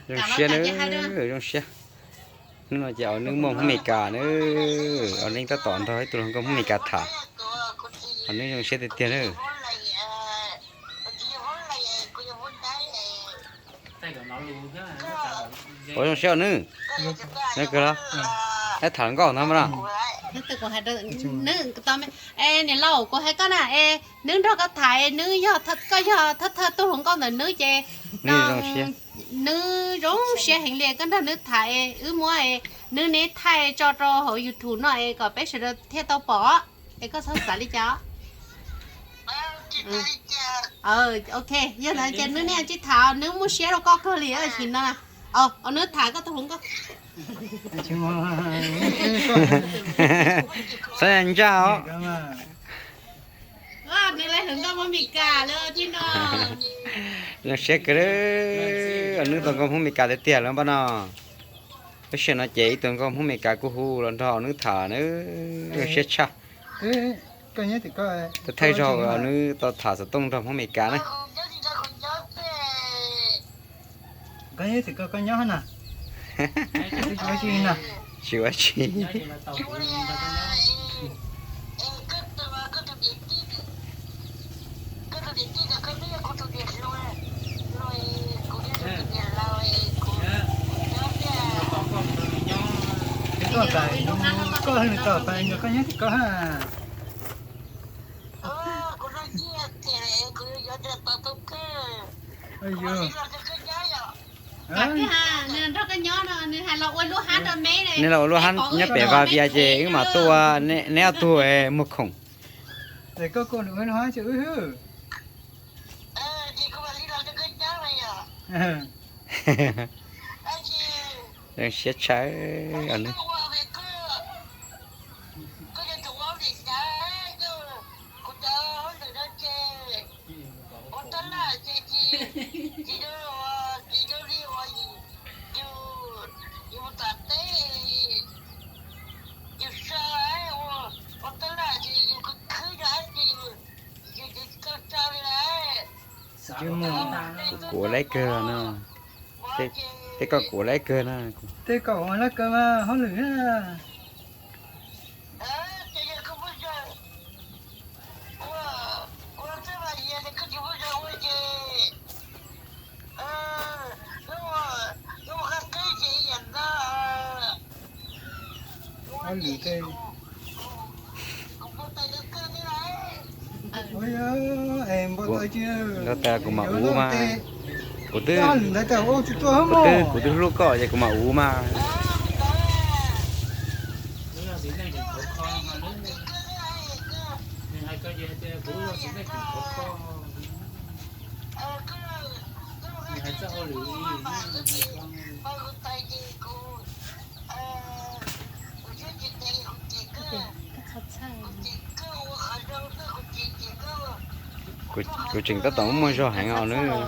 Zoo siab na, zoo siab. Hnub no ces Au Nwb muaj Hmoob Meskas na, Au Nwb tab tom nrog ib tug hluas nkauj Hmoob Meskas tham. Au Nwb zoo siab tiag tiag na. Ua zoo siab Au Nwb. Nyob kawg los, tham hluas nkauj ntag mas no. Niam laus, kuv hais koj na, es Nwb nrog koj tham, Nwb yog, koj yog thawj thawj tug hluas nkauj ntawm Nwb ces Nwb zoo siab heev li, koj nrog Nwb tham, wb muab Nwb neb thaij tso rau hauv YouTube no es kom peb sawv daws thiaj tau pom, es koj txhob xav li cas. Ok, yog ntawd ces Nwb niaj tsis tham, Nwb muaj siab rau koj kawg li sim no. Au Nwb tham koj tus hluas nkauj. Xav ncaj os. Nws lawv hluas nkauj Hmoob Meskas lawm thiab no. Zoo siab kawg, Au Nwb tau nkauj Hmoob Meskas tiag tiag lawm npaj no. Lub sij hawm no ces ib tug nkauj Hmoob Meskas kuj hu los nrog Au Nwb tham na, zoo siab tshaj. Thaij zaug Au Nwb tau tham xov tooj nrog Hmoob Meskas na. Tsis ua tsi. Koj hais nws tau tas nrog koj nyob tim koj ha. Neb los ua lub hab nyob pem Vaj Vias ces wb mam tuaj ua neb ob tug muag khoom. Zoo siab tshaj. Kuv, kuv ua laib kawg no. Tej koj kuv ua laib kawg na. Tej koj ua laib kawg mas hauj lwm na. Hauj lwm tej. Nrog tas kuv mam ua mas. Kuv twb, kuv twb, kuv twb hlub koj ces kuv mam ua mas. Kuv tseem tab tom muaj zog heev os nws.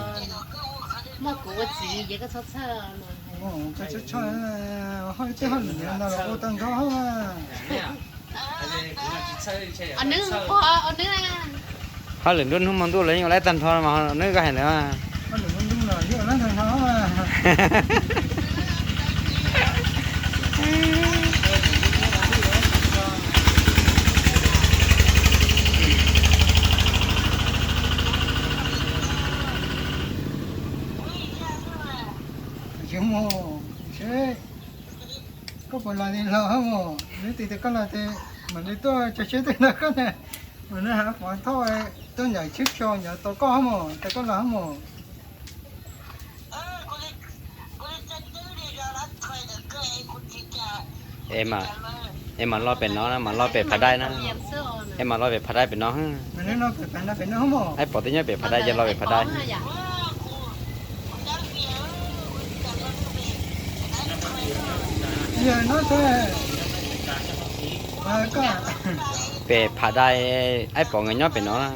Hauj lwm nruab hnub hmo ntuj los yeej ua laib tag nrho mas nws koj hais ntawd. Koj puas los li los mos, nws tias tias koj los ces mam li tuaj tso siab tej ntawd koj na. Mas nws hais qhov thauj tuaj ncaim tsheb tso ncaim tau koj mos, tas koj los mos. Es mam los pem no, mam los pem Phav Dai na. Es mam los pem Phav Dai pem no. Aib pom twb nyob pem Phav Dai ces los pem Phav Dai. Pem Phav Dai, aib pom nkawd nyob pem no na.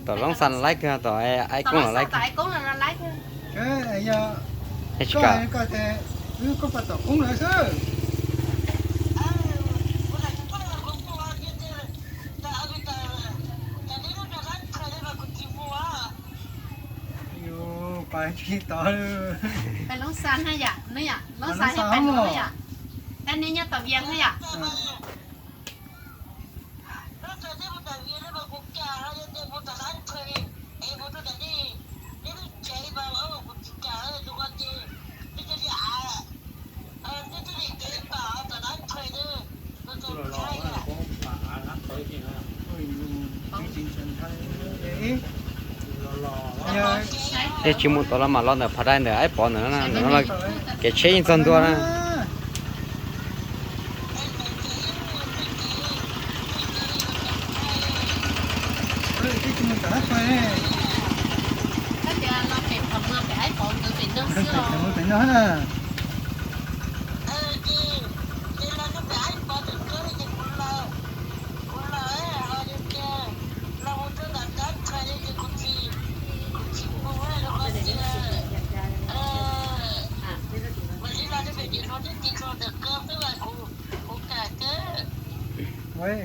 Tom Loob Xas laib kawg, tom aib koob los laib kawg. Tsis kam. Pais tsis tau. Pais Loob Xas na yom, Loob Xas thiab Pais Loob na yom. Tab nej nyob Tam Vias na yom. Yog tsis mus tom los mam los ntawm Phav Dais ntawm Aib Pov ntawm no, kev tsheb yeej txog ntua na.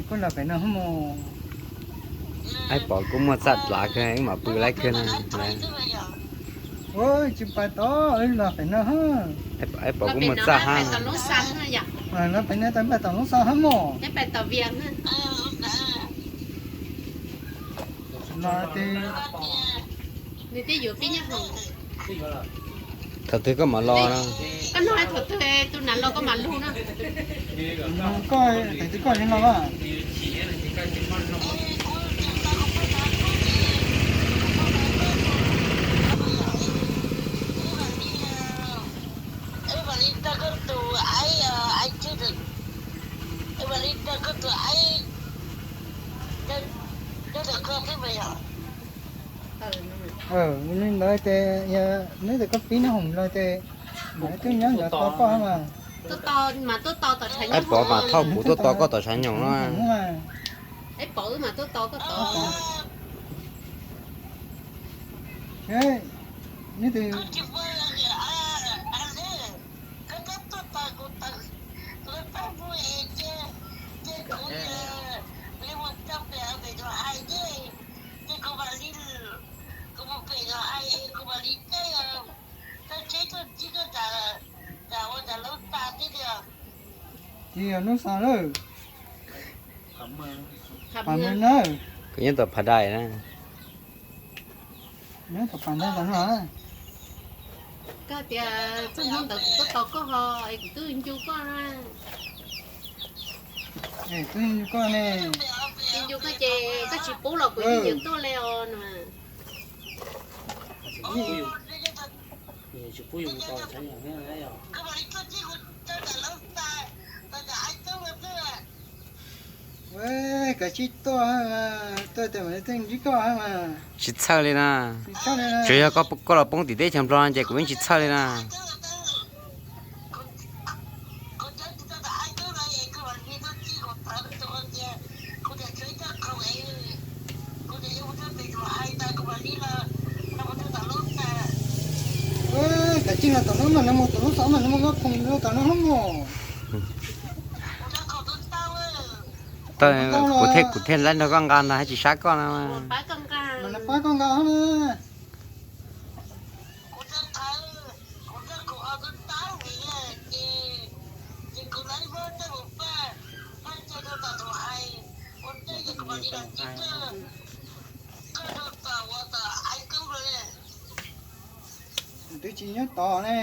Kuj los pem no hmo. Aib Pov kuj muaj txaj dlav kawg, wb mam pw laib kawg na. Ua tsis pais tod, los pem no. Aib Pov kuj muaj txaj hab. Los pem no tas pais tom Loob Xas hab mog. Thaum twg koj mam los? Koj nug thaum twg tus nam los koj mam lug na. Koj, thaum twg koj los? Li ntawd ces yog neb tes koj pib neb hoom los ces mam twb nyob ntawd tos koj mas. Aib Pov mas thauj kuv tuaj tos koj tom tshav nyoog no. Neb tes Ces yog Loob Xas lawm. Pam Mws na. Kuv nyob tom Phav Dais na. Nyob tom Phav Dais no. Koj tias txog hnub ntawd kuv tuaj tos koj ho es kuv twb ncu koj na. Twb ncu koj ne. Ncu koj ces koj tsis pub los kuv yeej yuav tuaj li os no. Kav tsij tuaj, tuaj tes mam li tuaj ntsib koj mas. Tsis txhawj li na. Tsuas yog koj los poob tim teb chaws Nplog no ces kuv yeej tsis txhawj li na. Kav tsij los tom no mas, no mus tom lub xov mas, no mus nqa khoom los tom no mog. Kuv thiaj, kuv thiaj laib nrog koj nqa ntag, tsis sab koj na. Mas nws pab koj nqa na. Twb tsis nyob tod ne.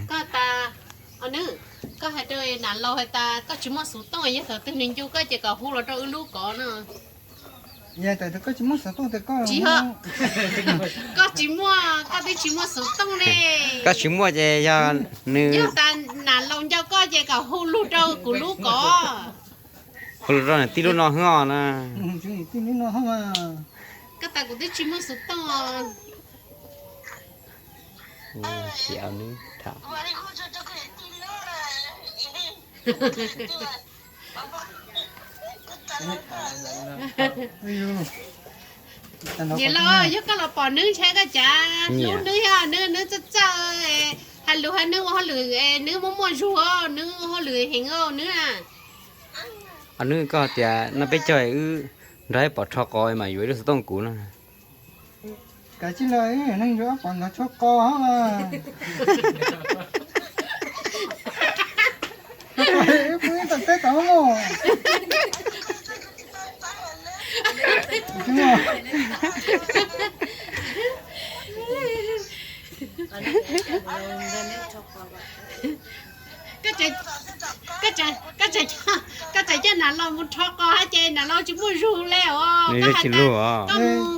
Koj tas, o nws, koj hais rau nam laus hais tas koj tsis muaj xov tooj, yog thaum twg nws ncu koj ces kom hu los rau wb lub kov no. Yog thaum twg koj tsis muaj xov tooj ces koj tsis ho, koj tsis muaj, koj twb tsis muaj xov tooj ne. Koj tsis muaj ces yog nws, yog tas nam laus nco koj ces kom hu lug rau kuv lub kov. Hu lug rau nws tij lub no hwb os na. Tij lub no hwb. Koj tas kuv twb tsis muaj xov tooj. Xyov nws tham. Niam laus, yog koj los pom nws ntshai koj cav hlub nws, yog nws, nws txawj txawj hais lus, hais nws ua hauj lwm, nws muaj muaj zug, nws ua hauj lwm heev nws na. Nws, koj tias no peb caug wb nrog ib pom rho qos mas yuav ib lub xov tooj kuv no. Kav tsij los ib neeg yuav pom nkawd tshuab qos mas. Pub ib tog teb tod mus. Koj tseem coj nam los mus rho qos hab ces nam los tsis muaj zug le os. Koj has tas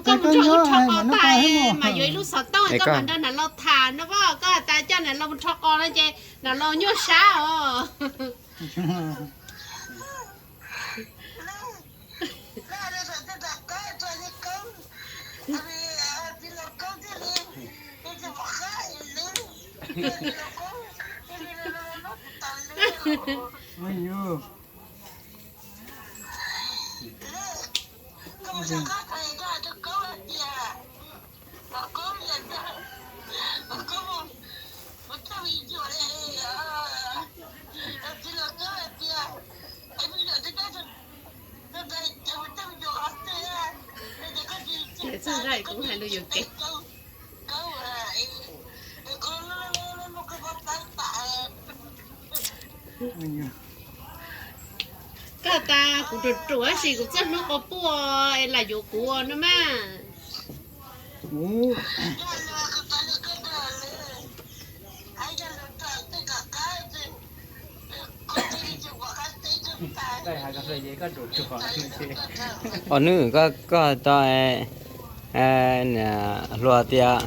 koj mus nrog wb rho qos tag mas yuav ib lub xov tooj koj mam nrog nam los tham no. Koj has tas coj nam los mus rho qos no ces nam los nyuaj sab os. Txoj zaj kuv hais lus yuam kev. Koj tas kuv ruam ruam tab sis kuv txawj hlub qos puaj es lam yuav kuv no mas. Os, nws koj tau hluas tias,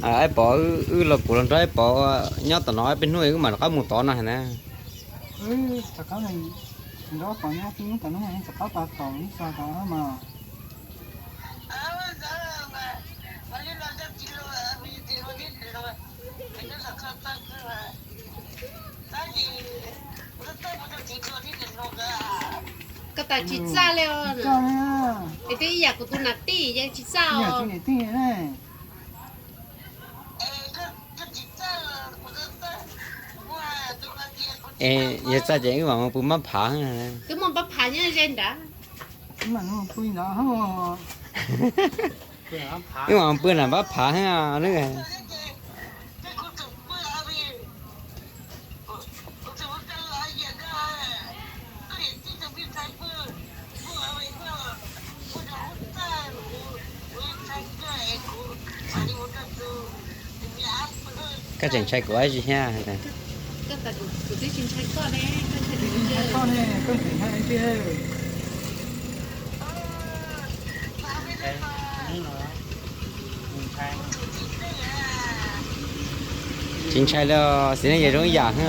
Aib Pov, wb los kuv los nrog Aib Pov nyob tom no ib pliag hnub wb mam rov qab mus tod no na. Rov qab, rov qab pas tom ib xav tod mas. Koj tas tsis txaj li os. Es twb ib yam kuv tus nam tij yeej tsis txaj os. Es yog txaj ces wb mam mus pw npab phav. Twb muaj npab phav nyob ze nrad. Wb mam pw nram npab phav. Koj tseem ntshai kuv dab tsi thiab? Tsis ntshai li, xws li yog zoo ib yam no.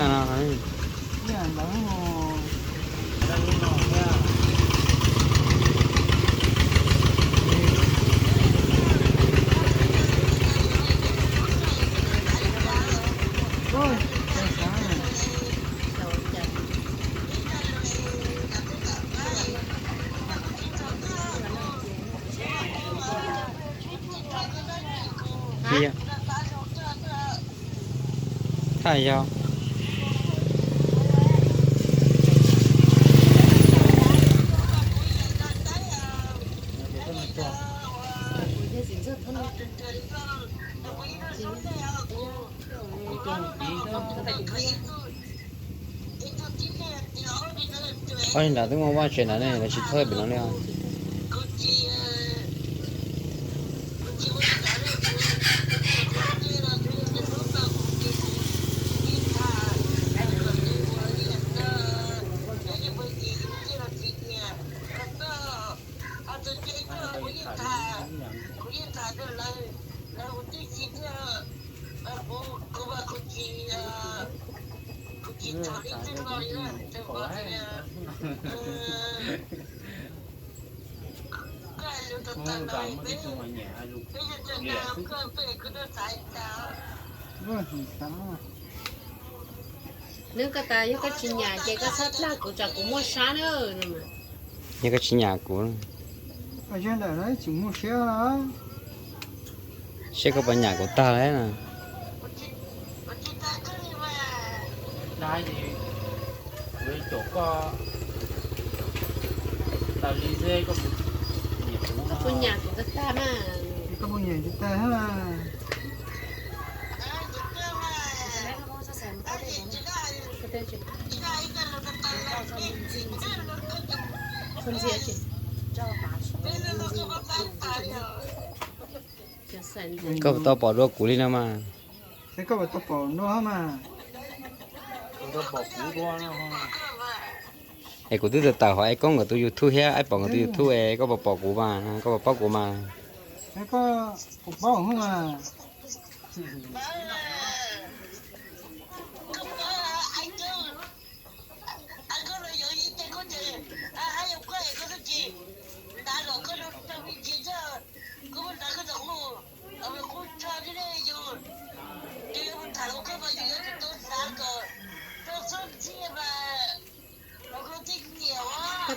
Thaj yog. Ob li ntawd twb muaj vaj tsev ntawd ne, lawv tsis thawj pem no li os. Nws koj tas yog koj tsis nyam ces koj txhob dlag kuv tsam kuv muaj sab na. Yog koj tsis nyam kuv, seb koj puas nyam kuv tag lawm na. Koj puas nyam kuv tag tag na? Kuv nyiam tsis tag hab. Koj puas tau pom dua kuv li no mas? Es koj puas tau pom dua hab mas? Es kuv twb tawm tawm hauv Aib Koob nkawd tus YouTube thiab, Aib Pom nkawd tus YouTube es koj puas pom kuv mas, koj puas paub kuv mas? Es koj puas paub hab mas?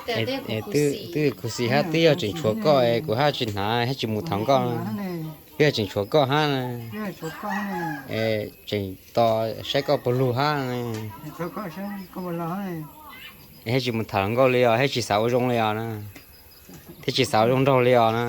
Es twb khuv xim hab, twb yog tseem tshuav koj es kuv hab tsis hnav, hab tsis mus tham nkauj. Twb yog tseem tshuav koj hab, es tseem tos saib koj puas lug hab. Es hab tsis mus tham hluas nkauj li os, hab tsis xav ua zoo li os na, thiab tsis xav ua zoo nraug li os na.